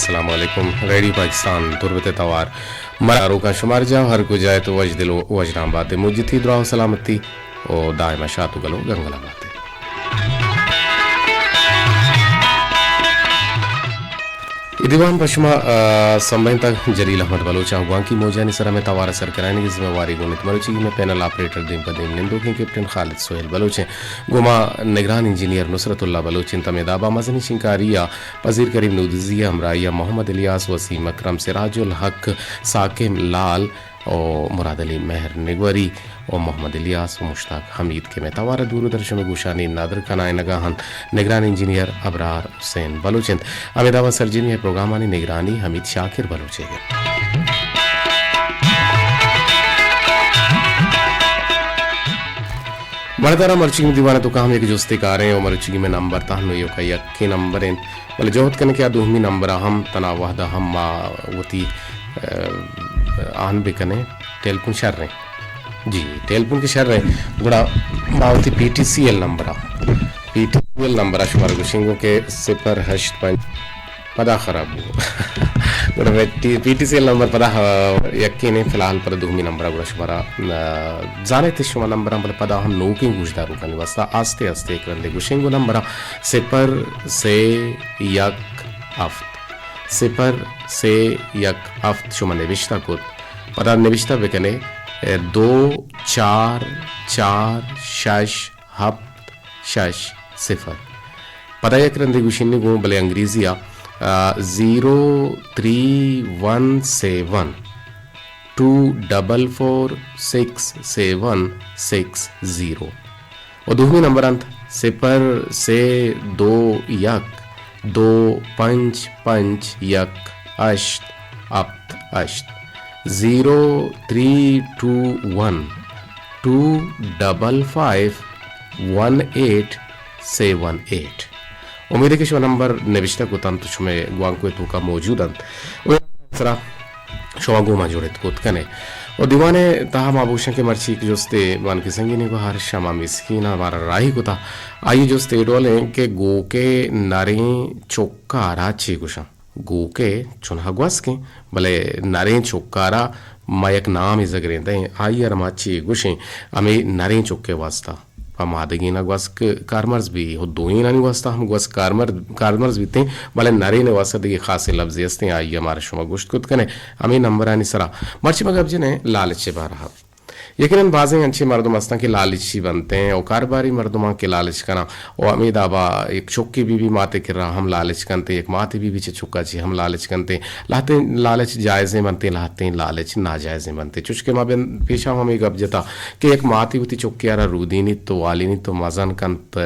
السلام علیکم، ریڈیو پاکستان تربت ءِ توار، مراروکاں شمار جاہ ہر کجا ات، وش دل و وش رام بات ءُ مجتی دراہ و سلامتی و دائم شات و گل و گنگلا بات۔ اے دیوان پہ شما، آ، سمبھینتگ جلیل احمد بلوچ ءَ۔ گوانکی موجانی سرا مئے توار ءِ سر کنائینگ ءِ ذمہ واری گون ات مروچی مئے پینل آپریٹر دیم پہ دیم نندوکیں کیپٹن خالد سہیل بلوچ ءَ۔ گوما نگران انجینئر نصرت اللہ بلوچ انت۔ ہمے دابا مزنیں شنکاری ءَ پذیر کریم نودزی ءِ ہمراہی ءَ محمد الیاس، وسیم اکرم، سراج الحق، ساکم لال و مراد علی مہر نگوری و محمد الیاس و مشتاق حمید کہ مئے توار ءَ دور و درشم ءِ گوشانی ندر کنائینگا انت۔ نگران انجینئر ابرار حسین بلوچ انت۔ ہمے دابا سرجمی ءِ پروگرامانی نگرانی حمید شاکر بلوچ ءَ انت۔ مڑدارا مرچی دیوان ءِ توکا ہم یک جستے کاریں و مرچی مئے نمبر تہنو یوکا یکیں نمبر انت، بلے جہد کنیں کہ آ دومی نمبر ءَ ہم تنا وہدا ہم ما وتی، آ، آن بکنیں۔ ٹیلیفون شر انت۔ جی، ٹیلیفون کہ شر انت، گڑا ما وتی پی ٹی سی ایل نمبر ءَ، پی ٹی سی ایل نمبر ءَ شمارا گوشیں گوں کہ صفر ہشت پنچ، پدا خراب بو۔ گڑا مئے ٹی-، پی ٹی سی ایل نمبر پدا، آ، یکیں انت، فی الحال پدا دومی نمبر ءَ گڑا شمارا، آ، زانیت شما نمبر ءَ، بلے پدا ہم نوکیں گوشداروکانی واسطہ آستے آستے یک رندے گوشیں گوں نمبر ءَ، صفر سے یک ہفت، صفر سے یک ہفت شما نوشتہ کت، پدا نوشتہ بکنے، اے، دو چار چار شش ہپت شش صفر۔ پدا یک رندے گوشینی گوں، بلے انگریزی ءَ، آ، زیرو تھری ون سیون ٹو ڈبل فور سکس سیون سکس زیرو۔ و دومی نمبر انت صفر سے دو یک دو پنچ پنچ یک ہشت ہپت ہشت، زیرو تھری ٹو ون ٹو ڈبل فائیو ون ایٹ سیون ایٹ۔ امید کہ شما نمبر نوشتہ کتنت تو شمئے گوانکو توکا موجود انت۔ و سرا شما گوما جوڑت کت کنے۔ و دیوان ءِ تہا ما بوشن کہ مرچی یک جستے بانکی سنگینے گوہار شما مسکین ءَ مارا راہی کتا۔ آئی جست اے ڈول انت کہ گوکے نریں چکارا چی گوشن؟ گوکے چونہا گوسکیں، بلے نریں چکارا ما یک نامے زگریں دئیں، آئی ءَ را ما چی گوشیں؟ ہمے نریں چکے واسطہ۔ پہ مادگیناں گوسک کارمرز بی، ہو دوئینانی واسطہ ہم گوسک کارمرز، کارمرز بیتیں، بلے نرین واسطہ دگہ خاصیں لبزے استیں، آئی ءَ مارا شما گوشت کت کنے۔ ہمے نمبرانی سرا مرچی ما گپ جنیں لالچ ءِ بارہ ءَ۔ یقیناً بازیں انچیں مردم استاں کہ لالچی بنتیں و کاروباری مردماں کہ لالچ کناں و ہمے دابا یک چکے بی بی ماتے کرا ہم لالچ کنتے، یک ماتے بی بی چہ چکا چی ہم لالچ کنتے۔ لہتیں لالچ جائزیں بنتیں، لہتیں لالچ ناجائزیں بنتیں۔ چوشکہ ما بن پیشا ہم ہمے گپ جتا کہ یک ماتے وتی چکے ءَ را رودینیت و والینیت و مزن کنت،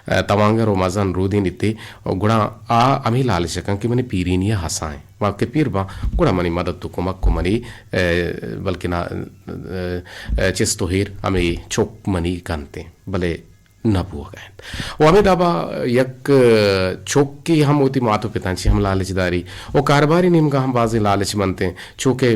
ء، توانگر و مزن رودینیت و گڑا آ ہمے لالچ ء کنت کہ منی پیرینی ء ہسائیں، ما کہ پیر باں گڑا منی مدد و کمک و منی، ء، بلکنا، ء، چست و ہیر ہمے چک منی کنتیں، بلے نہ بوگ ء انت۔ و ہمے دابا یک چکے ہم وتی مات و پتاں چی ہم لالچ داری و کاروباری نیمگا ہم بازیں لالچ بنتیں، چوکہ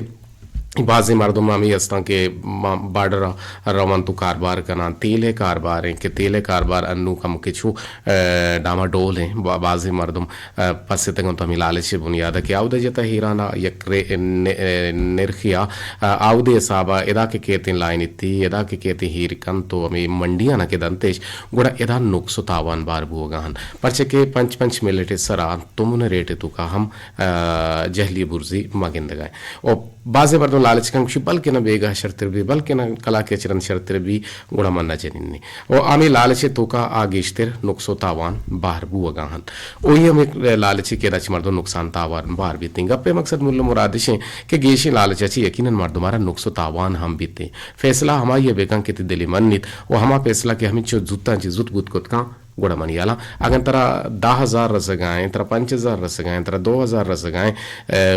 بازیں مردم ہمے استاں کہ ما-، بارڈر ء رونت و کاربار کناں، تیل ء کاربار انت کہ تیل ء کاربار انو کمکے چو، ء، ڈاماڈول انت۔ با-، بازیں مردم، ء، پستگ انت ہمے لالچ ء بنیاد ء کہ آودہ جتہ ایران ء یک رے-، ن-، ء، نرخے ء، ء، آودے حساب ء ادا کہ کیتیں لائن اتی، ادا کہ کیتیں ہیر کنت و ہمے منڈیاں کہ دنتش، گڑا ادا نقص و تاوان بار بوگا انت۔ پرچہ کہ پنچ پنچ ملٹ ء سرا تمن ریٹ ء توکا ہم، ء، جہلی برزی ما گندگا ایں۔ و بازیں مردم لالچ کنت گوشی، بلکنا بیگاہ شرتر بی، بلکنا کلاکے چہ رند شرتر بی، گڑا من نہ جنینی۔ و ہمے لالچ ء توکا آ گیشتر نقص و تاوان بار بوگا انت۔ و اے ہم یک لالچے کہ ادا چہ مردم نقصان تاوان بار بیتیں۔ گپ ء مقصد مول و مراد اش انت کہ گیشیں لالچ ء چہ یقیناً مردم ء را نقص و تاوان ہم بیتیں۔ فیصلہ ہمائی ء بکن کہ تئی دل ء منیت و ہما فیصلہ کہ ہمینچو زوتاں چہ زوت بوت کت کن، گڑا منی ہیالاں اگاں ترا دہ ہزار رسگا ایں، ترا پنچ ہزار رسگا ایں، ترا دو ہزار رسگا ایں، ء،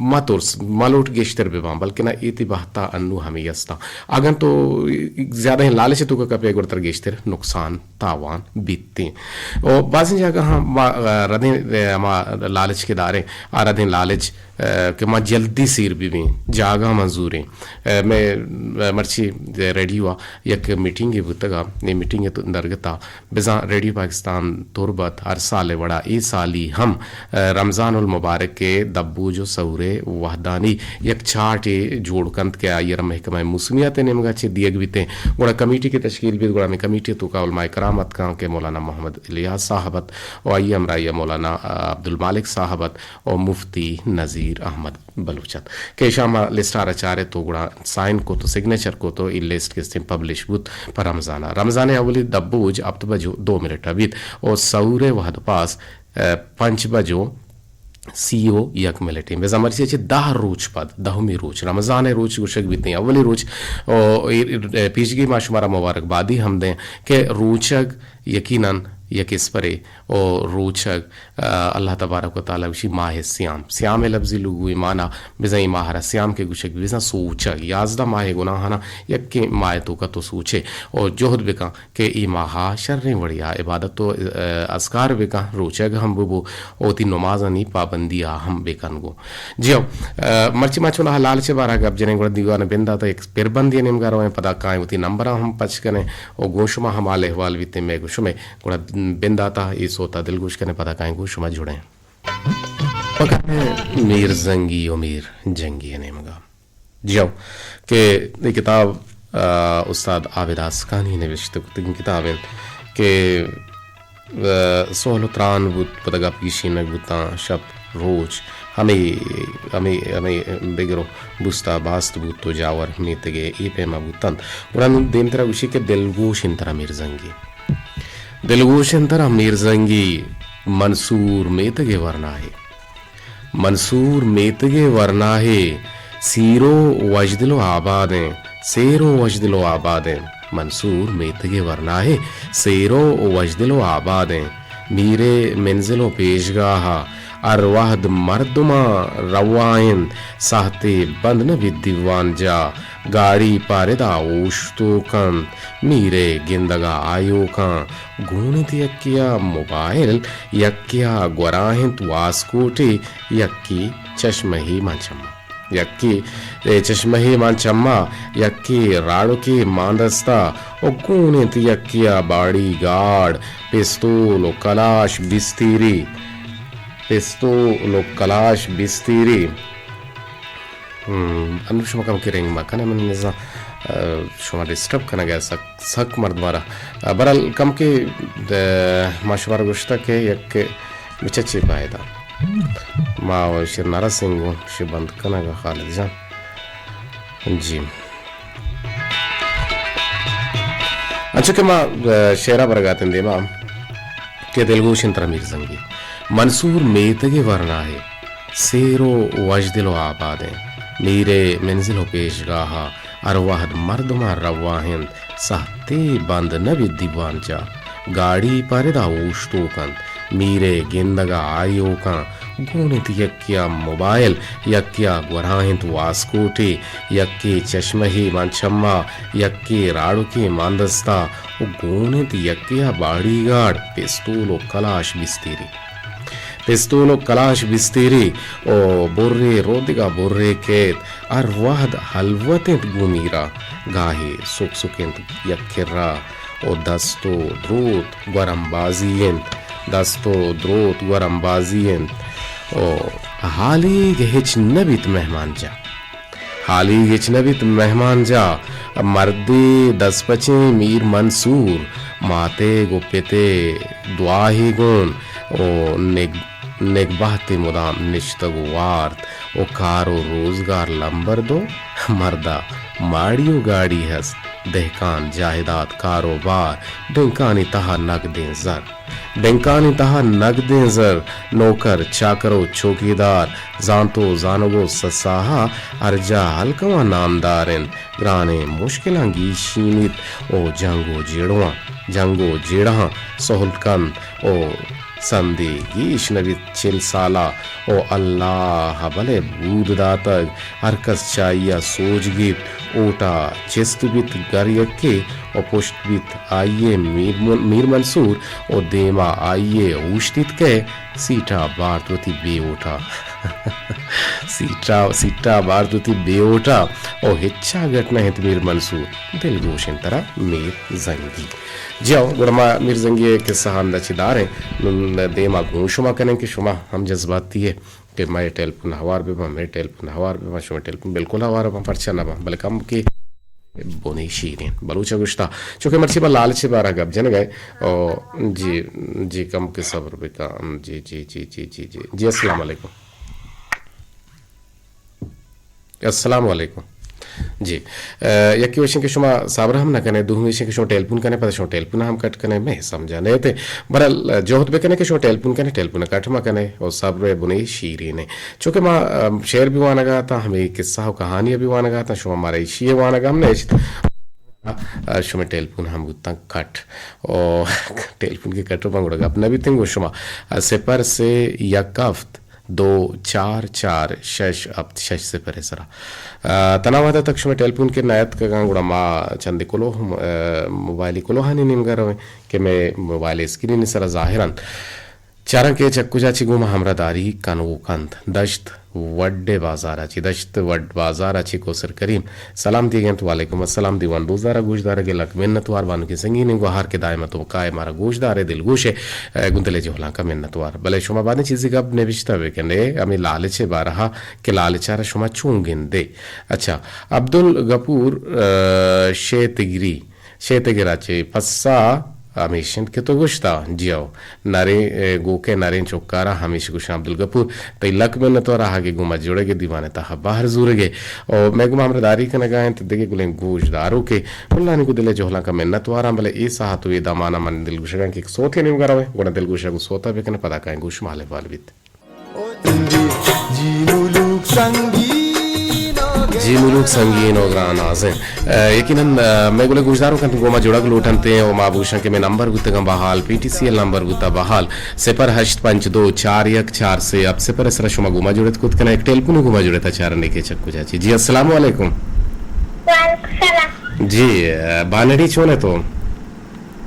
مہ ترس، مہ لوٹ گیشتر بباں، بلکنا اے تئی بہتا انو ہمے استاں۔ اگاں تو زیادہ لالچ ء توکا کپے گڑا ترا گیشتر نقصان تاوان بیتیں۔ و بازیں جاگہاں ما، آ، ردیں، آ، ہما لالچ کہ داریں، آ ردیں لالچ، آ، کہ ما جلدی سیر بہ بیں، جاگہ ما زوریں۔ آ، مئے، آ، مرچی ریڈیو ءَ یک میٹنگے بوتگ ءَ، اے میٹنگ ءِ درگت ءَ بزاں ریڈیو پاکستان تربت ہر سال ءِ وڑا اے سالی ہم، آ، رمضان المبارک ءِ دبوج و سحور ءِ وہدانی یک چارٹے جوڑ کنت کہ آئی ءَ را محکمہ موسمیات ءِ نیمگ ءَ چہ دیگ بیتیں۔ گڑا کمیٹی کہ تشکیل بیت، گڑا ہمے کمیٹی ءِ توکا علماء کرام اتکاں کہ مولانا محمد الیاس صاحب ات و آئی ءِ ہمراہی ءَ مولانا عبدالمالک صاحب ات و مفتی نذیر احمد بلوچ ات کہ ایشاں ما لسٹ ءَ را چارت و گڑا سائن کت و سگنیچر کت و اے لسٹ کہ استیں پبلش بوت پہ رمضان ءَ۔ رمضان ءِ اولی دبوج ہپت بج و دو منٹ ءَ بیت و سحور ءِ وہد پاس، آ، پنچ بج و سی و یک منٹیں۔ بزاں مرچی چہ دہ روچ پد، دہمی روچ، رمضان ءِ روچ گوشگ بیتیں، اولی روچ، او، اے، اے، پیشگی ما شمارا مبارک بادی ہم دیں کہ روچگ یقیناً یک اسپرے او روچگ، آ، اللہ تبارک و تعالی گوشی ماہ صیام۔ صیام ءِ لفظی لغوی معنی بزاں اے ماہ را صیام کہ گوشگ، بزاں سوچگ، یازدہ ماہ گناہانا یکیں ماہ توکا تو سوچے او جہد بکن کہ اے ماہ ءَ شریں وڑے ءَ عبادت و، آ، اذکار بکن، روچگ ہم ببو، و وتی نمازانی پابندی ءَ ہم بکن گوں۔ جی ہو، آ، مرچی ما چوناہا لالچ ءِ بارہ ءَ گپ جنیں، گڑا دیوان ءِ بندات ءَ یک پربندے ءِ نیمگ ءَ رویں، پدا کائیں وتی نمبراں ہم پچ کنیں و گوں شما ہم حال احوال بیتیں مئے گوں شمئے، گڑا بندات ءَ اے سوت ءَ دلگوش کنیں، پدا کائیں گوں شما جڑیں۔ پکا میر زنگی و میر جنگی ءِ نیمگ ءَ۔ جی ہو، کہ اے کتاب، آ، استاد عابد آسکانی نوشتہ کتگیں کتاب انت کہ، آ، سہل و تران بوت، پدا گپ گیشینگ بوتاں، شپ روچ ہمے، ہمے، ہمے بگر و بوستا باست بوت و جاور میتگے اے پیما بوتنت۔ گڑا نوں دیمترا گوشی کہ دلگوش انت ترا میرزنگی۔ دلگوش انت ترا میرزنگی، منصور میتگے ورناہے۔ منصور میتگے ورناہے، سیر و وژدل و آبادیں، سیر و وژدل و آبادیں۔ منصور میتگے ورناہے، سیر و وژدل و آبادیں۔ میرے منزل و پیشگاہا، ہر وہد مردماں روا انت، ساہتے بند نہ بیت دیوان جا۔ گاڑی پہ ردا اوشتوک انت، میرے گندگا آیوکاں۔ گون انت یکیا موبائل، یکیا گورا انت واسکوٹے، یکی چشمہے مان چما۔ یکی، اے، چشمہے مان چما، یکی راڑکے مان دستا، و گون انت یکیا باڑی گارڈ، پستول و کلاش بستیری، پستول و کلاش بستیری۔ ہم، انو شما کمکے رنگ مہ کنے، من نزاں، آ، شما ڈسٹرب کنگا سک، سک مردمارا۔ آ، برحال کمکے، آ، ما شمارا گوشتا کہ یک بچچے پائدا۔ ما و شر نرسیں گوں، شی بند کنگا خالد جان۔ جی۔ انچو کہ ما، آ، شعرا برگاتیں دیما کہ دلگوش انت ترا میرزنگی۔ منصور میتگے ورناہے، سیر و وژدل و آبادیں۔ میرے منزل و پیشگاہا، ہر وہد مردماں روا انت، ساہتے بند نہ بیت دیوان جا۔ گاڑی پہ ردا اوشتوک انت، میرے گندگا آیوکاں۔ گون انت یکیا موبائل، یکیا گورا انت واسکوٹے، یکے چشمہے مان چما، یکے راڑکے مان دستا، و گون انت یکیا باڑی گارڈ، پستول و کلاش بستیری۔ پستول و کلاش بستیری، و برے رودگا برے کیت، ہر وہد ہلوت انت گوں میرا، گاہے سک سک انت یک کرا، و دست و دروت گورم بازی انت، دست و دروت گورم بازی انت۔ و حالیگ ہچ نہ بیت مہمان جا۔ حالیگ ہچ نہ بیت مہمان جا۔ مردے دست پچیں میر منصور، ماتے گو پتے دعاہے گون، و نگ-، نگبہتے مدام نشتگ و وارت، و کار و روزگار لمبر دو۔ مردا ماڑی و گاڑی ہست، دہکان جاہداد کاروبار، بینکانی تہا نگدیں زر۔ بینکانی تہا نگدیں زر، نوکر، چاکر و چوکیدار، زانت و زانگ و سساہا، ہر جا ہلکواں نامدار انت۔ گرانیں مشکلاں گیشینیت و جنگ و جیڑواں، جنگ و جیڑہاں سہل کنت و سندے گیش نہ بیت چل سالا، او اللہ بلے بود داتگ، ہر کس چہ آئی ءَ سوج گیپت، اوٹا چست بیت گر یکے، او پشت بیت آئی ءِ میر من-، میر منصور، او دیما آئی ءِ اوشتیت کہ سیٹا بارت وتی بے اوٹا۔ سیٹا، سیٹا بارت وتی بے اوٹا، او ہچا گٹ نہ انت میر منصور، دلگوش انت ترا میر زنگی۔ جی ہو، گڑا ما میر زنگی ءِ قصہ ہندا چہ داریں۔ نون دیما گوں شما کنیں کہ شما ہم جذباتی ئے کہ مئے ٹیلیفون ہوار بہ باں، مئے ٹیلیفون ہوار بہ باں، شمئے ٹیلیفون بالکل ہوار باں، پرچا نہ باں، بلے کم کہ بنے شیرین بلوچ ءَ گوشتا۔ چونکہ مرچی ما لالچ ءِ بارہ گپ جنگ ءَ۔ او، جی، جی، کم کہ صبر بکن۔ جی، جی، جی، جی، جی، جی۔ جی، السلام علیکم۔ السلام علیکم۔ جی، ا، یکے وشیں کہ شما صبر ہم نہ کنے، دومی وشیں کہ شما ٹیلیفون کنے، پدا شما ٹیلیفون ہم کٹ کنے، مئے سمجھا نہ تے۔ برحال، جہد بکنے کہ شما ٹیلیفون کنے، ٹیلیفون کٹ مہ کنے، او صبر بنے شیرین ایں۔ چونکہ ما، ا، شعر بھی وانگا اتاں، ہمے قصہ و کہانی بھی وانگا اتاں، شما مارا ایشی وانگا ہم نہ اشت۔ ا، شما ٹیلیفون ہم بوتاں کٹ۔ او ٹیلیفون کہ کٹ باں گڑا گپ نہ بیتیں گوں شما۔ ا، صفر سے یک ہفت دو چار چار شش ہپت شش صفر ءِ سرا۔ ا، تنا وہدے تک شمئے ٹیلیفون کہ نیاتکگاں، گڑا ما چندے کلوہ، ا، موبائلی کلوہانی نیمگا رویں کہ مئے موبائل اسکرین ءِ سرا ظاہر انت۔ چاراں کہ چک کجا چہ گوں ما ہمراہ داری کنوک انت۔ دشت وڈ بازار ءَ چہ، دشت وڈ بازار ءَ چہ کوثر کریم سلام دیگ انت۔ وعلیکم السلام۔ دیوان دوزدار ءَ گوشدارگ ءِ لک منتوار۔ بانکیں سنگینیں گوہار کہ دائم تو کائے مارا گوشدار ئے، دلگوش ئے، ء، گوں دل ءِ جہلانک ءَ منتوار۔ بلے شما بعدیں چیزے گپ نبشتہ بہ کن ئے، ہمے لالچ ءِ بارہ ءَ کہ لالچ ءَ را شما چون گند ئے۔ اچھا، عبدالغفور، ء، شیتگری، شیتگر ءَ چہ پسہ ہمیش انت کہ تو گوشتا، جی ہو۔ نریں، ء، گوک ءِ نریں چکارا ہمیش گوشاں عبدالغفور، تئی لک منت وار آہگے گوں ما جڑگ ءِ دیوان ءِ تہا بہر زورگ ءِ۔ او مئے گوما ہمراہ داری کنگا انت دگہ گلیں گوش داروکے۔ ملانی گوں دل ءِ جہلانک ءَ منت واراں، بلے اے ساعت و اے دمانا من دلگوشگاں کہ یک سوتے نیمگا رویں، گڑا دلگوشگ و سوتا بکن، پدا کائیں گوش مال احوال بیت۔ جی ملوک سنگین و گران نازیں۔ ء، یقیناً، ء، مئے گلیں گوشداروک انت گوں ما جڑگ لوٹ انت و ما بگوشاں کہ مئے نمبر بوتگاں بحال، پی ٹی سی ایل نمبر بوتا بحال، صفر ہشت پنچ دو چار یک چار سے ہپت صفر ءِ سرا شما گوں ما جڑت کت کنا، یک ٹیلیفون گوں ما جڑتا چارنے کہ چک کجا چی۔ جی السلام علیکم۔ وعلیکم السلام۔ جی، ء، بانڑی چون ئے تو؟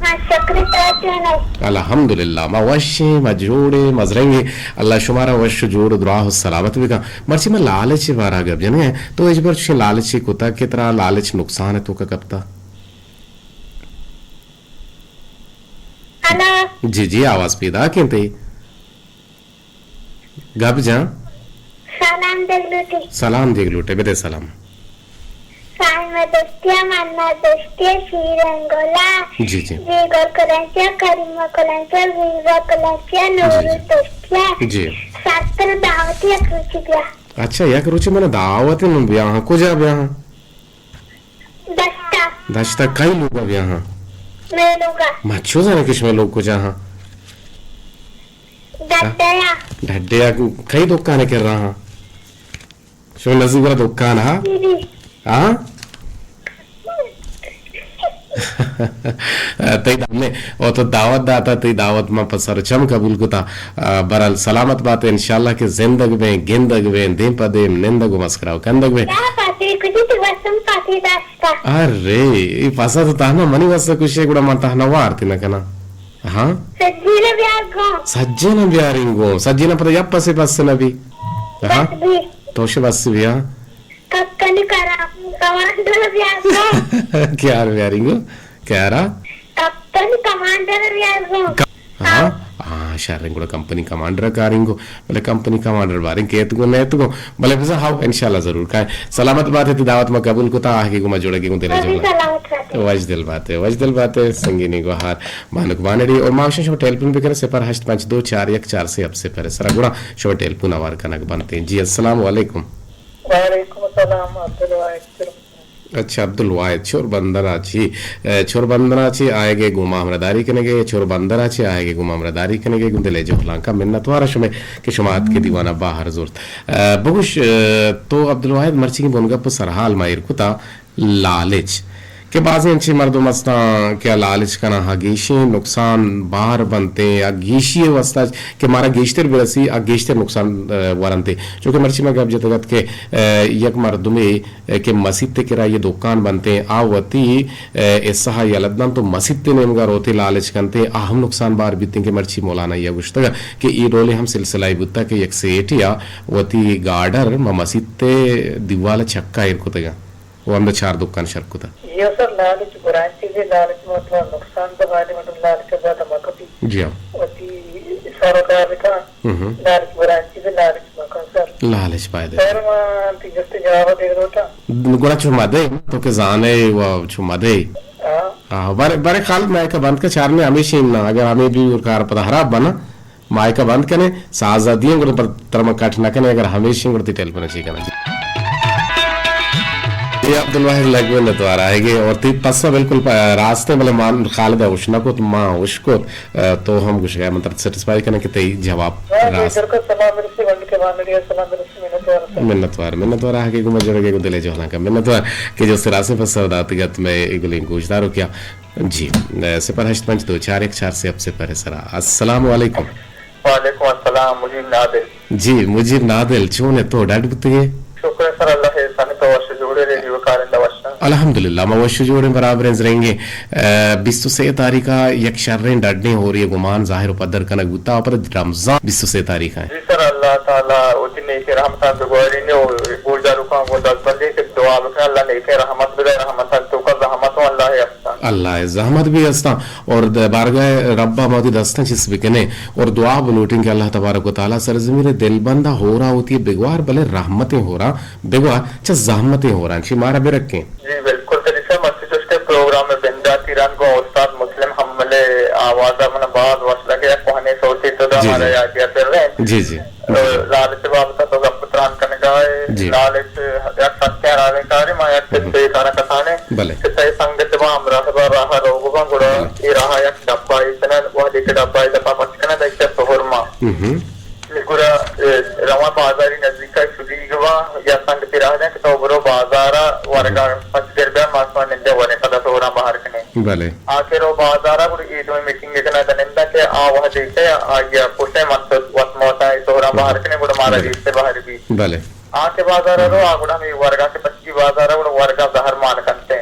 ہاں، شکر، تو چون ئے؟ الحمدللہ، ما وش ایں، ما جوڑ ایں، ما زرنگ ایں۔ اللہ شمارا وش و جوڑ و دراہ و سلامت بکن۔ مرچی ما لالچ ءِ بارہ ءَ گپ جنگ ءَ ایں۔ تو ہچبر چوشیں لالچے کتا کہ ترا لالچ نقصان ءِ توکا کپتا؟ ہلو۔ جی، جی، آواز پیداک ایں تئی۔ گپ جان۔ سلام دیگ لوٹی۔ سلام دیگ لوٹے، بدے سلام۔ سائیں دوستی، منا دوستی، شیرین گلا۔ جی، جی۔ جی گل کلنچیا، کریم کلنچیا، زیبا کلنچیا، جی، نور جی۔ دوستیا۔ جی۔ سرتر دعوتی یک روچی بیا۔ اچھا، یک روچی منا دعوت من بیا ہاں، کجا بیا ہاں؟ دشتا۔ دشتا کئی لوگا بیا ہاں؟ مئے لوگا۔ ما چو زانا کہ شمئے لوگ کجا ہاں؟ ڈڈیا۔ ڈڈیا۔ کئی دکان کرا ہاں؟ شمئے نزیک گورا دکان ہا؟ جی، جی۔ ہاں؟ تئی دامے، او تو دعوت داتا، تئی دعوت ما پہ سر و چم قبول کتا۔ آ، برحال سلامت بات، انشاءاللہ کہ زندگ بیں، گندگ بیں، دیم پہ دیم نندگ و مسکرا و کندگ بیں۔ یا پاتی کجی تو وسم پاتی داستا۔ ارے، اے پاسا تو تہنا منی واسطہ کشے، گڑا من تہنا وارتی نہ کنا۔ ہاں؟ سجینا بیار گو۔ سجینا بیارین گو۔ سجینا پتہ یا پسے بس نہ بی۔ ہاں؟ بس بی۔ تو شے بس بی، ہاں؟ کپتنی کرا، کمانڈر بیار گو۔ کیار بیارین گو؟ کیارا؟ کپتن کمانڈر بیار گو۔ ک-، ہاں، ہاں، شریں گڑا کمپنی کمانڈر کاریں گو۔ بلے کمپنی کمانڈر باریں کیت گو نیت گو۔ بلے بزاں ہاؤ، انشاءاللہ ضرور کائیں۔ سلامت بات ئے، تئی دعوت ما قبول کتا، آہگے گو ما جوڑگی گوں دل ءِ جوڑ۔ سلامت بات ئے۔ وش دل بات ئے، وش دل بات ئے، سنگینی گوہار، بانک بانڑی۔ اور ما شما ٹیلیفون بکنے، صفر ہشت پنچ دو چار یک چار سے ہپت صفر سرا گڑا شما ٹیلیفون آوار کنگ بنتے۔ جی، السلام علیکم۔ وعلیکم السلام، عبدالواحد۔ اچھا، عبدالواحد چور بندر ءَ چی، اے، چور بندر ءَ چی آئیگے گوں ما ہمراہ داری کنگے، چور بندر ءَ چی آئیگے گوں ما ہمراہ داری کنگے، گوں دل ءِ جہلانکا منت وار شمے کہ شما اتکے دیوان ءَ باہر زرت۔ اے، بگوش، اے، تو عبدالواحد مرچی بنگپ سرحال ما ایر کتا لالچ کہ بازیں انچیں مردم استاں کہ آ لالچ کناں، آ گیشیں نقصان بار بنتیں، آ گیشی ء واسطہ کہ مارا گیشتر برسی، آ گیشتر نقصان، ء، ورنتیں۔ چونکہ مرچی ما گپ جتگ ات کہ، ء، یک مردمے، ء، کہ مسیت ء کرا یہ دکان بنتیں، آ وتی، ء، حصہ ء یلہ دنت و مسیت ء نیمگا روتے لالچ کنتیں، آ ہم نقصان بار بیتیں کہ مرچی مولانا یہ گوشتگ کہ اے ڈولیں ہم سلسلہ ء بوتگ کہ یک سیٹے ء وتی گارڈر ما مسیت ء دیوال ء چکا ایر کتگ۔ و ہمدا چار دکان شر کتہ۔ جی ہاں سر، لالچ برائیں چیزے، لالچ مطلب نقصان بہ بارے مطلب لالچ زیادہ مکپی۔ جی ہاں۔ وتی سر و کار بکن، ہم۔ لالچ برائیں چیزے، لالچ مکن سر۔ لالچ پائدہ۔ سر ما انتی جست جواب دے روتا۔ گڑا چو مدے، تو کہ زانے و چو مدے۔ ہاں۔ ہاں، بارے، بارے خالد میں کہ بند کا چار میں ہمیشہ ہی نا، اگر ہمیں بھی اور کار پتہ خراب بنا، مائک ء بند کنے، ساز ء دیئیں، گڑا پر ترا من کٹ نہ کنے، اگر ہمیشیں گڑا تئی ٹیلیفون ء چی کناں۔ جی عبدالواحد، لگ منت وار آئیگے اور تئی پسہ بالکل پ-، راست ہیں، بلے مان خالد ء ہوش نہ کت، ما ہوش کت، ء، تو ہم گوشگا من ترا سیٹسفائی کناں کہ تئی جواب ہاں، راست۔ درکا سلام برسی، ونڈ کے وانڑی سلام برسی، منت وار۔ منت وار، منت وار آئیگے گوں مجرگے گوں دلے جوہلاں کا منت وار کہ جو سراسے پسہ داتگت میں گلیں گوشدارو کیا۔ جی، ء، صفر ہشت پنچ دو چار یک چار سے ہفت صفر ء سرا۔ السلام علیکم۔ وعلیکم السلام، مجیب نادل۔ جی، مجیب نادل، چون ئے تو؟ ڈڈ بوتگے؟ شکر ہے سر، اللہ احسان، تو وش جوڑے، ریڈیو کارندہ وش۔ الحمدللہ، ما وش جوڑیں، برابریں زرنگیں۔ ء، بیست و سے تاریخ ء یک شریں ڈڈیں ہوری گمان ظاہر و پدر کنگ بوتا، پد رمضان بیست و سے تاریخ ء۔ جی سر، اللہ تعالی وتی نیکیں رحمتاں بگوارین و گوشداروکاں گوں دست بندی کہ دعا بکن، اللہ نیکیں رحمت بدے، رحمتاں توکا زحمت و اللہ احسان۔ اللہ ء زحمت بھی ہستاں اور د-، بارگاہ رب ء ما وتی دستاں چست بکنیں اور دعا بلوٹیں کہ اللہ تبارک و تعالی سرزمین ء دلبند ء ہورا وتی بگوار، بلے رحمتیں ہورا بگوار، چہ زحمتیں ہوراں چی مارا برکیں۔ جی بالکل، تنی سے مرچی چوش کہ پروگرام ء بنداتی رند گوں استاد مسلم حمل ء آواز ء من باز وش لگے، کوہنیں سوتے تو دا جی، مارا جی۔ یاد یاد رہے۔ جی، جی۔ لالچ ء بابت ء تو گپ تران کنگا ئے۔ جی۔ لالچ یک سکیں حرابیں کارے، ما یک ہم۔ قصے ترا کسانے۔ بلے۔ کہ تئی سنگت با ہمراہ با راہ روگ باں، گڑا بلے۔ اے راہ یک ڈبہ ای کنن، وہدے کہ ڈبہ ای دپا پچ کنن، دای کہ سہر ما۔ ہم۔ گڑا، اے، رواں بازاری نزدیک ء شدیگ با یا سنگتے راہ دیں کہ تو برو بازار ء ورگا ہم۔ پچ گر بیا، ما شما نندے وریں پدا سہراں بہر کنیں۔ بلے۔ آ کہ رو بازار ء گڑا اے دوئیں میٹنگ کناں داں ننداں کہ آ وہدے کہ آئی ء پرسیں من تو وت موت ء سہراں بہر کنیں گڑا مارا بلے۔ دیست ء بہر بی۔ بلے۔ آ کہ بازار ء رو، آ گڑا ہمے ورگا کہ پچی بازار ء گڑا ورگا زہر مان کنتے۔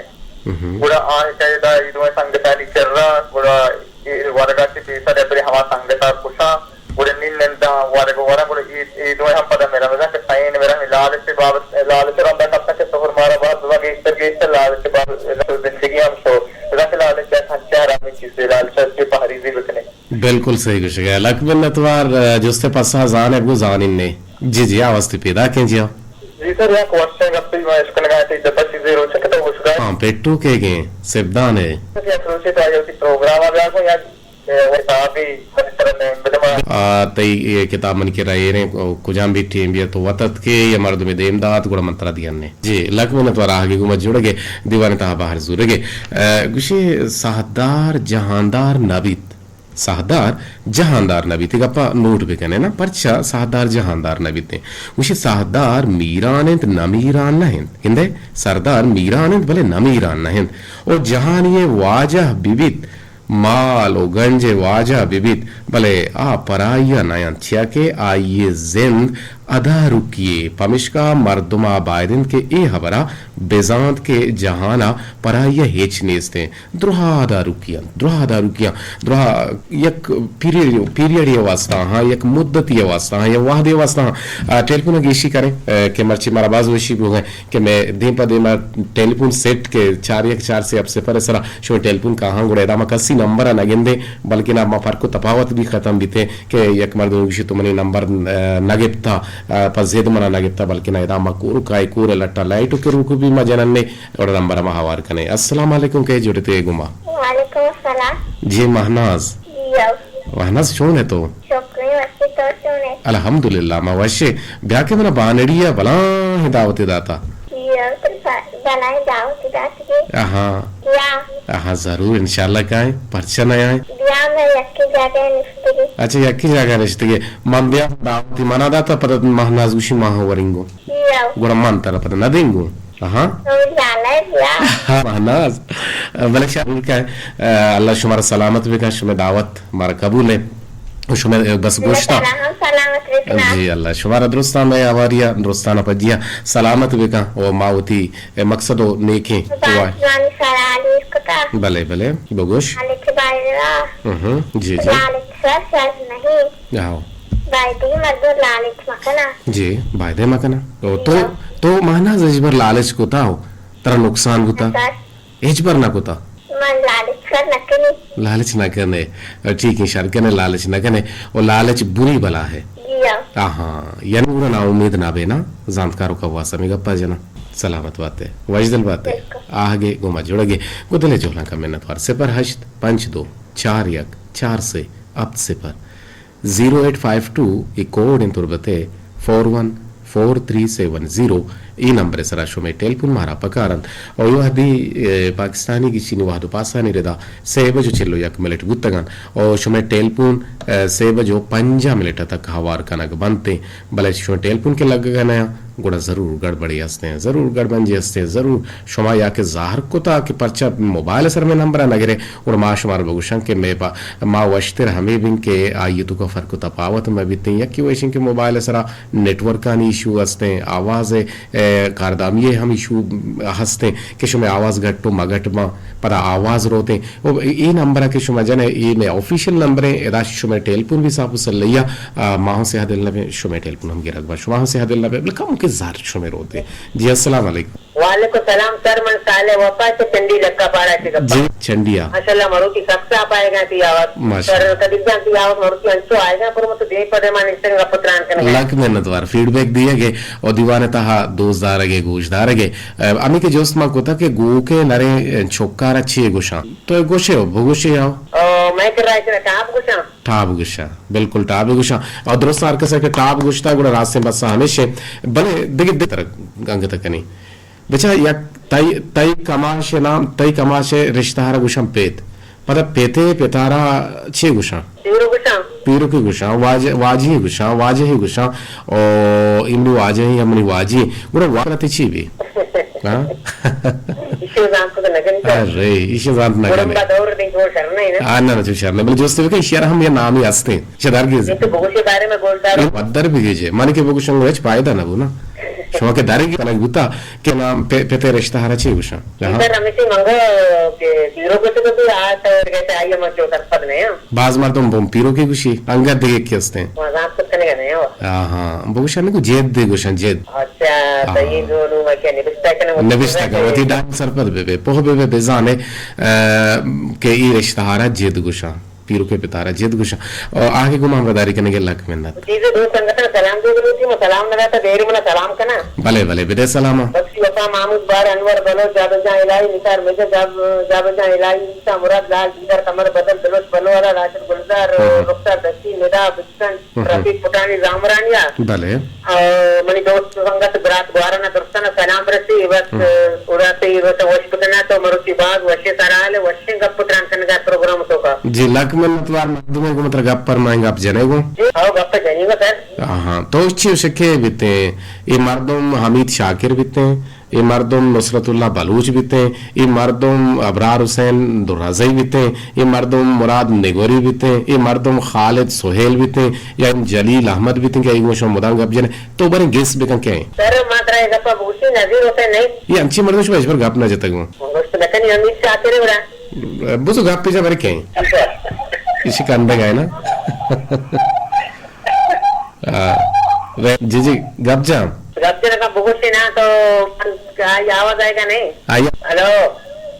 ہم۔ گڑا آ کہ ادا اے دوئیں سنگتانی چرا گڑا اے ورگا کہ پیسر ابری ہما سنگتا کشا۔ گڑا نی ننداں ورگ وراں، گڑا اے، اے دوئیں ہم پدا مرن بزاں کہ سئین مرن لالچ ء بابت، لالچ ء رندا کپتن کہ سہر مارا باز بزاں گیشتر گیشتر لالچ ء بابت زندگی ہم شو، بزاں کہ لالچ یک ہنچیں حرامیں چیزے، لالچ ء چے پہریزی بکنیں۔ بالکل صحیح گوشگ ء۔ لک منتوار، ء، جست ء پسہ زان ء بگو زانین نے۔ جی جی، آ واسطے پیداک ہیں جی ہاں۔ جی سر، یک وشیں گپے ما اشکنگا تئی دپا چیزے روچے کہ تو گوشگا۔ ہاں، پیٹو کے گئے، سبدان ہے۔ یک روچے تو آئی وتی پروگرام آ بیا کو یا آ، تئی اے کتاب منی کرا ایریں، کجام بھی ٹیم بیا تو وت اتکے یا مردمے دیم دات، گڑا من ترا دیانے۔ جی، لک منت وار آہگے گوں ما جوڑگے، دیوان تہا بہر زورگے۔ آ، گوشے ساہدار جہاندار نبیت۔ ساہدار جہاندار نبیت۔ اے گپا نوٹ بکنے نا، پرچا ساہدار جہاندار نبیت؟ گوشے ساہدار میران انت، نمیران نہ انت۔ گندے، سردار میران انت، بلے نمیران نہ انت۔ او جہانی واجہ ببیت، مال و گنج ء واجہ بہ بیت، بلے آ پرائی ء نہ انت، چیا کہ آئی ء زند ادارکی یے، پمشکا مردم ء باید انت کہ اے ہبر ء بزانت کہ جہان ء پرائی ء ہچ نیست انت۔ دراہ ادارکی انت، دراہ ادارکی انت، دراہ یک پیریڈ، پیریڈے ء واستہ ہاں، یک مدتے ء واستہ ہاں، یا وہدے ء واستہ ہاں۔ آ، ٹیلیفون ء گیشی کریں، آ، کہ مرچی مارا باز وشی بوگ ء کہ مئے دیم پہ دیم ء ٹیلیفون سیٹ کہ چار یک چار سے ہفت صفر ء سرا شمئے ٹیلیفون کاہاں گڑا ادا ما کسی نمبر ء نہ گندیں، بلکنا ما فرق و تپاوت بھی ختم بیتیں کہ یک مردم گوشی تو منی نمبر، آ، نہ گپتا، آ، پہ زد منا نہ گپتا، بلکنا ادا ما کور کائے کور ء لٹا لائٹ و کہ روک بھی ما جننے گڑا نمبر ء ما ہوار کنیں۔ السلام علیکم، کئے جڑتے گما؟ وعلیکم السلام۔ جی مہناز۔ جی۔ مہناز چون ئے تو؟ شکریں وشے، تو چون ئے؟ الحمدللہ ما وشے۔ بیا کہ منا بانڑی ء بلاہیں دعوتے داتا۔ جی، تو ب-، بلاہیں دعوتے داتگے۔ آہاں۔ بیا۔ آہاں، ضرور، انشاءاللہ کائیں، پرچہ نہ آئیں۔ بیا، ما یکے جاگہ نشتگے۔ اچھا، یکے جاگہ نشتگے۔ من بیا دعوتے منا داتا، پدا مہناز گوشی ما ہم ورینگو۔ جی۔ گڑا من ترا پدا نہ دینگو۔ ہاں۔ تو جانا ہے کیا؟ ہاں، مہناز۔ بلے شرور کا، اللہ شمارا سلامت بکن، شمے دعوت مارا قبول ہے۔ و شمے بس گوشتا۔ اللہ تعالیٰ ہم سلامت بکنا۔ جی، اللہ شمارا درستان مئے آواریا، درستان پجیا سلامت بکن و ما وتی مقصد و نیکیں۔ بس جوانی سرا حالی کتا۔ بلے، بلے، بگوش۔ لالچ بایرا۔ ہم، جی، جی۔ لالچ سر شر نہیں۔ آہو۔ بایدی مردم لالچ مکنا۔ جی، بایدے مکنا۔ تو، تو، جی۔ تو مہناز ہچبر لالچ کتا ہو، ترا نقصان بوتا؟ نہ سر۔ ہچبر نہ کتا؟ من لالچ کر نہ کنی۔ لالچ نہ کنے۔ ٹھیک ہے، شر کنے، لالچ نہ کنے۔ و لالچ بری بلا ہے۔ جی ہاں۔ آہاں، یعنی پورا نا امید نہ بینا، زانتکار و کواس ہمیں گپا جنا۔ سلامت باتے، وشدل باتے۔ بالکل۔ آہگے گوما جڑگے، گو دلے جوہلاں کا منت وار۔ صفر ہشت پنچ دو چار یک چار سے ہپت صفر۔ زیرو ایٹ فائیو ٹو ای کوڈ ان تربت ء، فور ون فور تھری سیون زیرو، ای نمبر ء سرا شمئے ٹیلیفون مارا پکار انت۔ او اے وہدی، اے، پاکستانی گچینی وہد و پاسانی ردا سے بج و چل و یک منٹ بوتگ انت۔ او شمئے ٹیلیفون، اے، سے بج و پنجاہ منٹ تک ہوار کنگ بنت انت۔ بلے شمئے ٹیلیفون کہ لگگ ء نہ انت، گڑا ضرور گڑبڑے ہستیں، ضرور گڑبنجے ہستیں، ضرور شما یا کہ ظاہر کتا کہ پرچا موبائل ء سر مئے نمبر ء نہ گرے، گڑا ما شمارا بگوشاں کہ مئے پا، ما وشتر ہمے بین کہ آئی ء توکا فرق و تپاوت مہ بیتیں۔ یکے و ایشیں کہ موبائل ء سرا نیٹورکانی ایشو ہستیں، آواز ء، اے، کاردامی ء ہم ایشو ہستیں کہ شمئے آواز گٹ و مگٹ باں، پدا آواز روتیں۔ و اے نمبر ء کہ شما جنے، اے مئے آفیشل نمبر ایں، ادا شمئے ٹیلیفون بھی صاف و سلہیا، آ، ما ہوں سیاہ دل نہ بیں، شمئے ٹیلیفون ہم گرگ با، شما ہوں سیاہ دل نہ بیں، بلے کمکے زر شمئے روتیں۔ جی، السلام علیکم۔ وعلیکم سلام سر، من صالح وفا چہ چنڈی لکا پاڑا چہ گپاں۔ جی، چنڈیا۔ ماشاءاللہ مروچی سک صاف آئیگا تی آواز۔ ماشاءاللہ۔ سر قدیر جان تی آواز مروچی انچو آئیگا، پر من تو دیم پہ دیما نشتگ گپ و تران کنگا۔ لک منت وار، فیڈ بیک دیگے و دیوان تہا دوست دارگے، گوش دارگے۔ اے، ہمے کہ جست ما کتا کہ گوکے نریں چکارا چے گوشاں؟ تو گوشے ہو، بگوشے ہو۔ او، مئے کرا ایشرا ٹاپ گوشاں۔ ٹاپ گوشاں، بالکل ٹاپ گوشاں۔ اور درست ہر کسے کہ ٹاپ گوشتا گڑا راستیں بس ہمیشیں۔ بلے دگہ دگہ تر انگت کنی۔ بچا یک تئی، تئی کماش نام، تئی کماش رشتہ ہر گوشاں پیت۔ پدا پیتے پتارا چے گوشاں؟ پیرو گوشاں۔ پیرو کی گوشاں، واج-، واجی گوشاں، واجہی گوشاں۔ او ایمنی واجہی، ہمنی واجی۔ گڑا واجہ تے چی بی؟ ہاں؟ ایشی زانت تو نہ کنی تو۔ ارے، ایشی زانت نہ کنی۔ گڑا دور دیں کو شر نہیں نا۔ آ، نہ، نہ، چو شر نہیں۔ بلے جوست بکن، ایشی ہم یہ نامی ہستے۔ ایشی درگیز۔ یہ تو بگوشی بارے میں گوشدار۔ یہ پدر بگیجے۔ من کہ بگوشن گڑا ہچ فائدہ نہ بو نا۔ شما کہ درگی کنگ بوتا کہ نام پہ، پتے رشتہ ہرا چی گوشاں۔ جہاں۔ سر، ہمیشی منگو کہ پیرو کو تو بھی آ تو گئے تے آئیے من جو سرپد نہیں ہوں۔ باز مردم بوم پیرو کی گوشی، انگت دگہ کی ہستیں۔ وزان کت کنگا نہیں ہو۔ ہاں، ہاں، بگوشن کو جد دے گوشن جد۔ اچھا، ہاں۔ تو یہ جو نو میں کیا نبشتہ کنگا؟ نبشتہ کنگا، وتی ڈائم سرپد بے بے، پوہ بے بے بزانے، اے، کہ ای رشتہ ہارا جد گوشاں، پیرو کے پتارا جد گوشاں۔ اور آگے گو ہمراہ داری کنگے لک منت۔ چیزے دو سنگتاں سلام دے گلوتی، ما سلام نہ داتا، دیر منا سلام کنا۔ بلے، بلے، بدے سلام۔ بخشی وفا محمود بار انور بلوچ، جابر جان الہی، نثار میجر، جاب-، جابر جان الہی، عیسیٰ مراد لال، دیدار قمر بدل، بلوچ بلو والا، راشد گلزار، ہاں، ہاں۔ رخسار دستی، ندا بچکن، ہاں، ہاں۔ رفیق پٹانی زامرانیا۔ بلے۔ او منی دوست سنگت برات گواران درستان سلام رسی، بس، ہاں۔ ادا تے بس وش بکنا تو مروچی باز وشے سرال وشیں گپ تران کنگا پروگرام تو کا۔ جی، لک منت وار مردمے گو مطلب گپ پر مائیں گپ جنے گو۔ جی، او گپ جنی گو سر۔ ہاں، ہاں۔ تو چی شکے بیتے؟ اے مردم حمید شاکر بیتے، اے مردم نصرت اللہ بلوچ بیتے، اے مردم ابرار حسین درازئی بیتے، اے مردم مراد نگوری بیتے، اے مردم خالد سہیل بیتے، یا جلیل احمد بیتے کہ ایگو شما مدام گپ جنے۔ تو بریں گیس بکن کہ ایں۔ سر، ما ترا اے گپا بگوشی نذیر حسین نہیں۔ اے انچی مردم شما ہچبر گپ نہ جتگ۔ گوشت نہ کنی حمید شاکر ہے بڑا۔ بزو گپ جا برے کہ ایں۔ اچھا۔ ایشی کندگ آئے نا۔ آ، رے-، جی، جی، گپ جاں۔ گپ جاں، بگوشے نا تو من، آئی آواز آئے گا نہیں؟ آئی۔ ہلو۔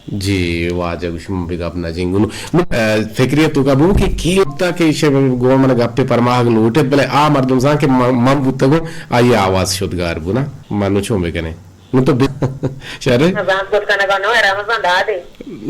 جی، واجہ گوشم بگپ نہ جنگو۔ نو، آ، فکریت تو کا بو کہ کی ہوتا کہ شے گو من گپے پرماگ لوٹے، بلے آ مردم زان کہ من، من بوتگو، آئی آواز شدگار بو نا۔ من نو چون بکنے؟ نو تو بے-، شرے؟ زان کت کنگا نو، رمضان دادے۔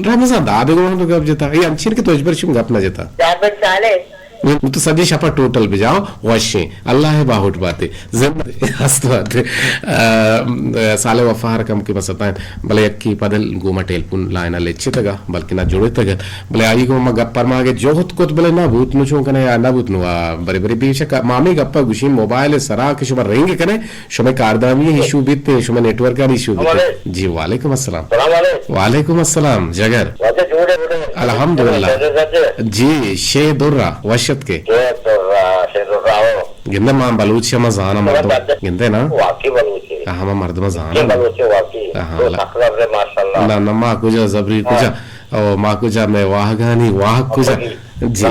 رمضان دادے گو من تو گپ جتا۔ اے انچین کہ تو اجبر شم گپ نہ جتا۔ جابر چالے۔ تو سجے شپا ٹوٹل بجاؤ، وشیں۔ اللہ ءِ باہوٹ باتے، زندہ ہست باتے۔ آ، صالح وفا ہر کم کہ بستا انت، بلے یکی پدل گوما ٹیلیفون لائنا لچتگا، بلکہ نہ جڑتگا۔ بلے آئی گوما گپ پرماگے جہد کت، بلے نہ بوت، نو چون کنے یا نہ بوت نو، آ، برے برے بے شک ما ہمے گپا گوشیں موبائل سرا کہ شما رنگ کنے، شمئے کاردانی ایشو بیت، شمئے نیٹ ورکانی ایشو بیت۔ السلام علیکم۔ جی، وعلیکم السلام۔ السلام علیکم۔ وعلیکم السلام، جگر۔ واجہ جوڑ ئے، جوڑ ئے۔ الحمدللہ۔ جوڑ ئے، جوڑ ئے۔ جی، شے درا، وش اتکے۔ شے درا، شے درا، او۔ گندے ما بلوچ ما زانا مردم۔ گندے نا؟ واقعی بلوچ ئے۔ ہاں، ما مردم زانا۔ بلوچ ئے واقعی۔ ہاں، تو لا۔ اخلاق رے، ماشاءاللہ۔ نہ، نہ، ما کجا زبری کجا۔ او، ما کجا مئے واہگانی، واہگ کجا۔ جی۔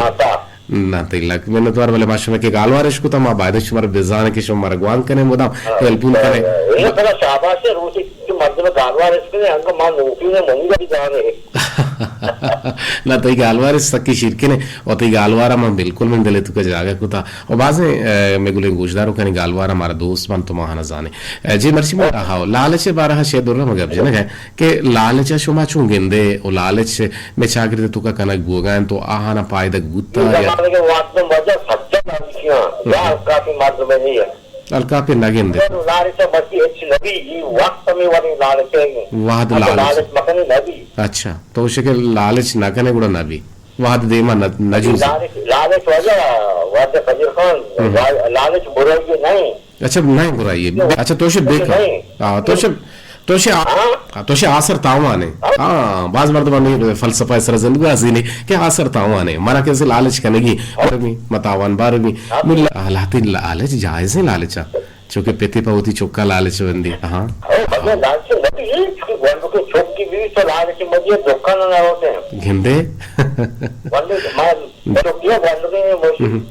نہ، تئی لک منتوار، بلے ما شمئے کہ گالوار اش کتا، ما باید شمارا بزانیں کہ شما مارا گوانک کنے مدام ٹیلیفون کنے۔ اے ترا شاباش ئے، روچے کہ مردم گالوار اش کنے، انگا ما نوکی نے منی بھی جانے۔ نہ، تئی گالوار اش سکی شیرکنے، و تئی گالوارا من بالکل من دلے تو کا جاگہ کتا۔ و بازیں، اے، مئے گلیں گوشدارو کنے گالوارا مارا دوست بنت تو ما ہنا زانے۔ اے، جی مرچی ما، ہاں، لالچ بارہ شے درا مگب جنگ ہے۔ کہ لالچ ءَ شما چون گندے و لالچ مئے چاگرد ءِ توکا کنگ بوگا انت و آہانا پائدگ بوتا اے یا؟ زمانگ ءِ وہد ءِ وجہ سجہ لالچی آں۔ یا الکاپی مردم نہیں ہے۔ الکاپی نہ گندے۔ لالچ ءَ مرچی ہچ نبی، یہ وقت ہمیں وڑیں لالچ ہے۔ وہد اچھا، لالچ۔ لالچ مکنی نبی۔ اچھا، تو شکل لالچ نہ کنے گڑا نبی۔ وہد دیما نہ، نہ جوزی۔ لالچ، لالچ وجہ، وجہ فقیر خان، لالچ برائی نہیں۔ اچھا، نہ برائی ئے۔ اچھا، تو شے بے کار۔ ہاں، تو شے، تو شے آ-، ہاں؟ ہاں، تو شے آسر تاوانے۔ ہاں، باز مردمانی فلسفہ سر زندگی ازینے کہ آسر تاوانے۔ منا کسے لالچ کنگی، ہاں۔ برمی، متاوان برمی۔ ہاں۔ ملا، لہتیں لالچ جائزیں لالچا۔ چونکہ پتے پہ وتی چکا لالچ بندی۔ ہاں۔ او، ہمیں لالچ متی، چونکہ گونڈو کے چک کی بیوی تو لالچ متی، دکان نہ ہوتے ہیں۔ گندے۔ گونڈو کے مال تو کیا بند گئے،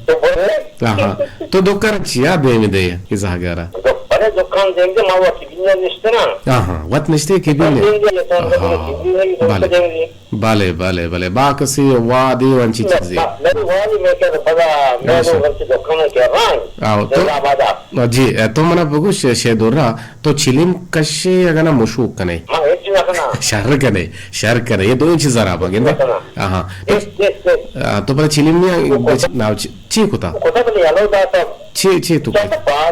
تو بولے۔ ہاں، ہاں۔ تو دکان چیا دیم دے، کزا گارا؟ تو بڑے دکان دیں گے، ما وقت بھی نہیں نشتے نا۔ ہاں، ہاں، وت نشتے کہ بھی نہیں۔ دیں گے، یہ تو ہاں، بلے۔ بلے، بلے، بلے۔ با کسی وادی و انچی چیزی۔ میں وادی میں کہہ پدا، میں اچھا۔ لوگ انچی دکان کے رنگ۔ آو، تو جی، تو منا بگو شے، شے دورا۔ تو چلم کشے اگاں نہ مشوک کنے؟ ما ہچ نہ کناں۔ شر کنے، شر کنے۔ یہ دوئیں چیز حراب ہیں، گندے؟ نہ کناں۔ آہاں۔ تو، ہچ، ہچ، ہچ۔ آ، تو پدا چلم نیا، نہ، چی، چی کتا؟ کتا بلے یلو داتا۔ چی، چی تو کتا؟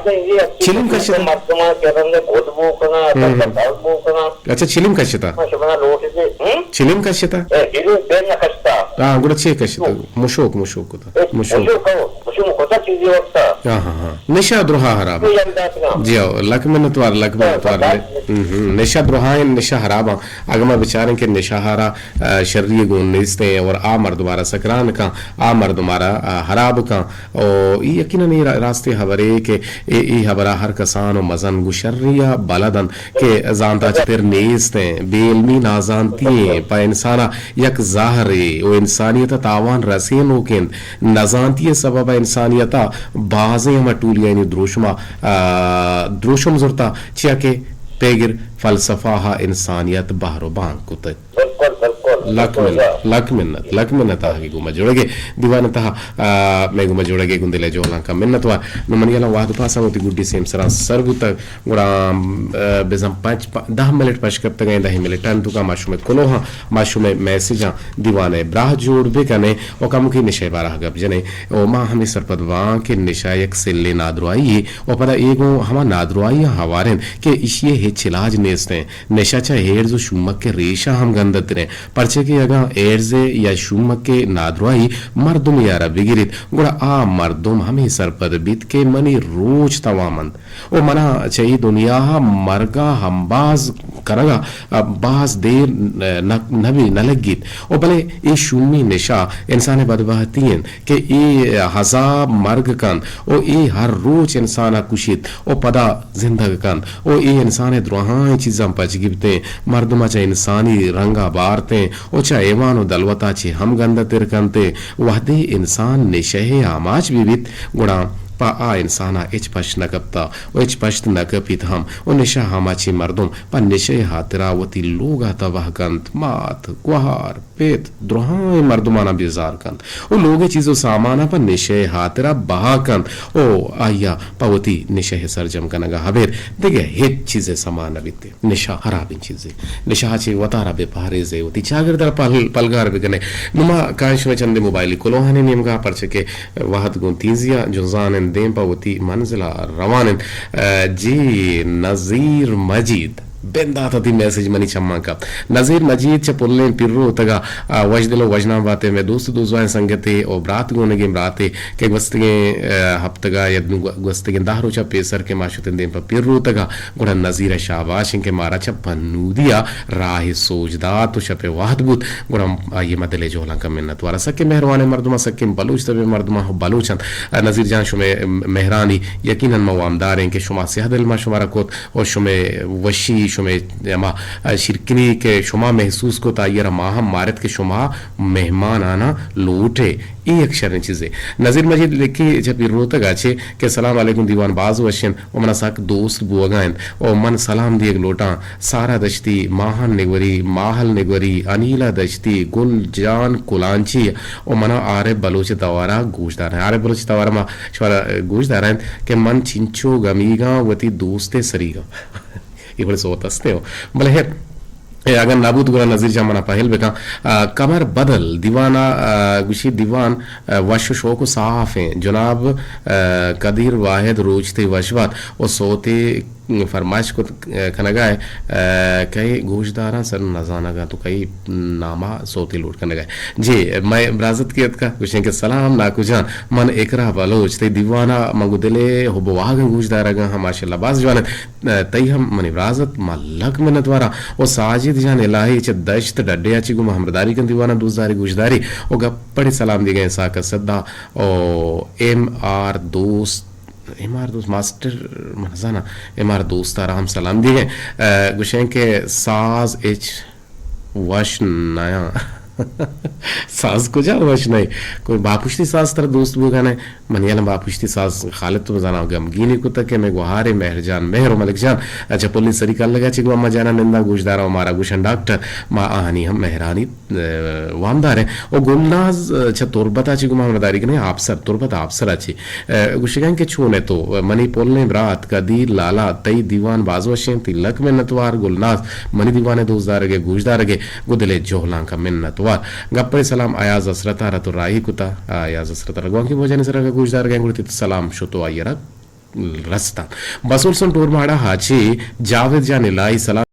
چلم کشتا؟ مردمان کرن گود بو کنا، ہم۔ درد بو کنا۔ اچھا، چلم کشتا؟ ما شمنا لوٹ دے، ہم؟ چلم کشتا؟ اے، چلم بین نہ کشتا۔ ہاں، گڑا چی کشتا؟ مشوک، مشوک کتا۔ مشو۔ مشو کہو، مشو مکتا چیزی وقتا۔ ہاں، ہاں، ہاں۔ نشہ درہا حراب۔ تو یاد داتنا۔ جی ہو، لک منت وار، لک منت وار۔ ہم، ہم۔ نشہ درہا ہیں، نشہ حراب ہیں۔ اگر ما بچاریں کہ نشہ ہارا، آ، شری گون نیستیں اور آ مردمارا سکران کن، آ مردمارا، آ، حراب کن۔ او، ای یقیناً ای را-، راستی حبرے کہ ای، ای حبرا ہر کسان و مزن گو شری بلدن۔ کہ زانتا چہ پر نیست انت، بے علمی نازانتی انت، پہ انسان ء یک زہرے و انسانیت ء تاوان رسینوک انت۔ نزانتی ء سبب ء انسانیت ء بازیں ہما ٹولیانی دروشم ء، آ، دروشم زرتا، چیا کہ پیگر فلسفہ ء انسانیت بہر و بانگ کتگ۔ بالکل، بالکل، لک بالکل، منت، لک منت، لک منت آہگی گوما جوڑگے دیوان تہا، آ، مئے گوما جوڑگے گوں دل ء جہلانکاں منت وار۔ نوں منی الان وہد پاساں وتی گڈی سیم سرا سر بوتگ۔ گڑا، آ، بزاں پنچ، پ-، دہ منٹ پش کپتگ ایں، دہ منٹانی توکا ما شمئے کلوہاں، ما شمئے میسجاں دیوان ء براہ جوڑ بہ کنیں و کمکے نشہ ء بارہ گپ جنیں و ما ہمے سرپد باں کہ نشہ یک سلیں نادراہی یے و پدا اے گوں ہما نادراہیاں ہوار انت کہ ایشی ء ہچ علاج نیست انت۔ نشہ چہ ایڈز و شومک ء ریشہ ہم گندتر انت، پرچے کہ اگاں ایڈز ء یا شومک ء نادراہی مردمے ء را بگریت، گڑا آ مردم ہمے سرپد بیت کہ منی روچ توام انت۔ و منا چہ اے دنیا ء مرگ ء ہمباز کنگ ء باز دیر نہ، نہ بی، نہ لگیت۔ و بلے اے شومی نشہ انسان ء بدبہتی انت کہ اے ہزا مرگ کنت و اے ہر روچ انسان ء کشیت و پدا زندگ کنت و اے انسان ء دراہیں چیزاں پچ گپتیں، مردم ء چہ انسانی رنگ ء بارتیں و چہ حیوان و دلوت ء چہ ہم گندہ تر کنتیں۔ وہدے انسان نشہ ء آماچ بہ بیت، گڑا پہ آ انسان ءَ ہچ پشت نہ کپتہ ءُ ہچ پشت نہ کپیت ہم، ءُ نشہ ہما چی مردم پہ نشہ ءِ ہاترا وتی لوگ ءَ تباہ کنت، مات، گوہار، پت، درہائیں مردماناں بیزار کنت ءُ لوگ ءِ چیز ءُ سامان ءَ پہ نشہ ءِ ہاترا بہا کنت ءُ آئی ءَ پہ وتی نشہ ءِ سرجم کنگ ءَ ابید دگہ ہچ چیز ءِ سما نہ بیت۔ نشہ ہرابیں چیزے۔ نشہ ءَ چہ وتارا بہ پہریزئے، وتی چاگرد ءَ را پل-، پلگار بکنئے۔ نوں ما کائیں شمئے چندے موبائلی کلوہانی نیمگا، پرچہ کہ وہد گوں تیزی ءَ جنزان انت، دیم پہ وتی منزل ءَ روان انت۔ ءَ، جی نذیر مجید بندات ءَ تئی میسج منی چماں کپت۔ نذیر مجید چہ پلیں پیر روتگ ءَ، ءَ، وشدل ءُ وشنام بات ئے مئے دوست دوزواہیں سنگتے ءُ برات گونگیں براتے کہ گوستگیں، ءَ، ہپتگ ءَ یا گو-، گوستگیں دہ روچ ءَ پیسر کہ ما شتیں دیم پہ پیر روتگ ءَ، گڑا نذیر ءَ شاباش انت کہ مارا چہ پنودی ءَ راہ سوج دات ءُ شپ ءِ وہد بوت، گڑا آئی ءِ ما دل ءِ جہلانک ءَ منت وار آں۔ سکیں مہروانیں مردماں، سکیں بلوچ تبیں مردماں، بلوچ انت۔ نذیر جان، شمئے مہرانی یقیناً ما وامدار ایں کہ شما سیاہ دل ما شمارا کت ءُ شمئے وشی، شمئے ہما شیرکنی کہ شما محسوس کت، آئی ءَ را ما ہم مارت کہ شما مہمان آناں لوٹ ئے۔ اے یک شریں چیزے۔ نذیر مجید لکھی چہ پیر روتگ ءَ چہ کہ سلام علیکم، دیوان باز وش انت ءُ منا سک دوست بوگ ءَ انت ءُ من سلام دیگ لوٹاں سارا دشتی، ماہان نگوری، ماہل نگوری، انیلا دشتی، گل جان کلانچی ءُ منا عارف بلوچ ءِ توار ءَ گوش دار انت۔ عارف بلوچ ءِ توار ءَ ما شمارا گوش دار انت کہ من چنچو گمیگاں وتی دوست ءِ سریگاں۔ اے وڑیں سوت است ایں۔ بلے ہیر، اے اگاں نہ بوت گڑا نذیر جان منا پہل بکن۔ آ، کمر بدل دیوان ءَ، آ، گوشی دیوان، آ، وش ءُ شوق ءُ صاف ایں۔ جناب، آ، قدیر واحد روچ تئی وش بات ءُ سوتے فرمائش کت، آ، کنگ ءَ ئے، آ، کئی گوشداراں سر نزانگ ءَ تو کئی نام ءَ سوتے لوٹ کنگ ءَ ئے۔ جی، مئے برازتکے اتکا، گوشیں کہ سلام ناکو جان، من اقرا بلوچ، تئی دیوان ءَ من گوں دل ءِ حب ءُ واہگاں گوشدارگ ءَ آں، ماشاءاللہ باز جوان انت۔ تئی ہم منی برازت، ما لک منتواراں۔ او ساجد جان الہی چہ دشت ڈڈے ءَ چہ گوں ما ہمبرداری کنت، دیوان ءَ دوست داری گوشداری۔ او گپڑے سلام دیگ ءَ اسحاق اسد ءَ، او ایم آر دوست، ایم آر دوست ماسٹر من زاناں، ایم آر دوست ءَ را ہم سلام دیگ ءَ۔ آ، گوشیں کہ ساز اچ وش نیاں۔ ساز کجا وش نئے؟ کوئی باپشتی ساز ترا دوست بوگا نئے؟ من یلہ باپشتی ساز خالد تو بزاناں غمگینی کتگ کہ مئے گوہارے مہر جان، مہر و ملک جان، چہ پلی سری کلگا چہ گوں اما جانا ننداں گوشداراں و مارا گوشن ڈاکٹر، ما آہانی ہم مہرانی، ء، وامدار ایں۔ و گلناز، ء، چہ تربتا چہ گوں ما ہمراہداری کنیں آپسر، تربت آپسرا چہ۔ ء، گوشگاں کہ چون ئے تو؟ منی پلیں برات قدیر لالا، تئی دیوان باز وش انت، تئی لک منتوار۔ گلناز، منی دیوان ء دوست دارگ ء گوش دارگ ء گوں دل ء جہلانک ء منتوار۔ گپ ء سلام ایاز حسرت ء را تو راہی کتا، ایاز حسرت ء را گوانکی موجانی سرا گوش دارگ ء گڑتی تو سلام شتو آئی ء را رستا۔ بسول سن ٹور ماڑا ہاچی جاوید جان الہی سلام۔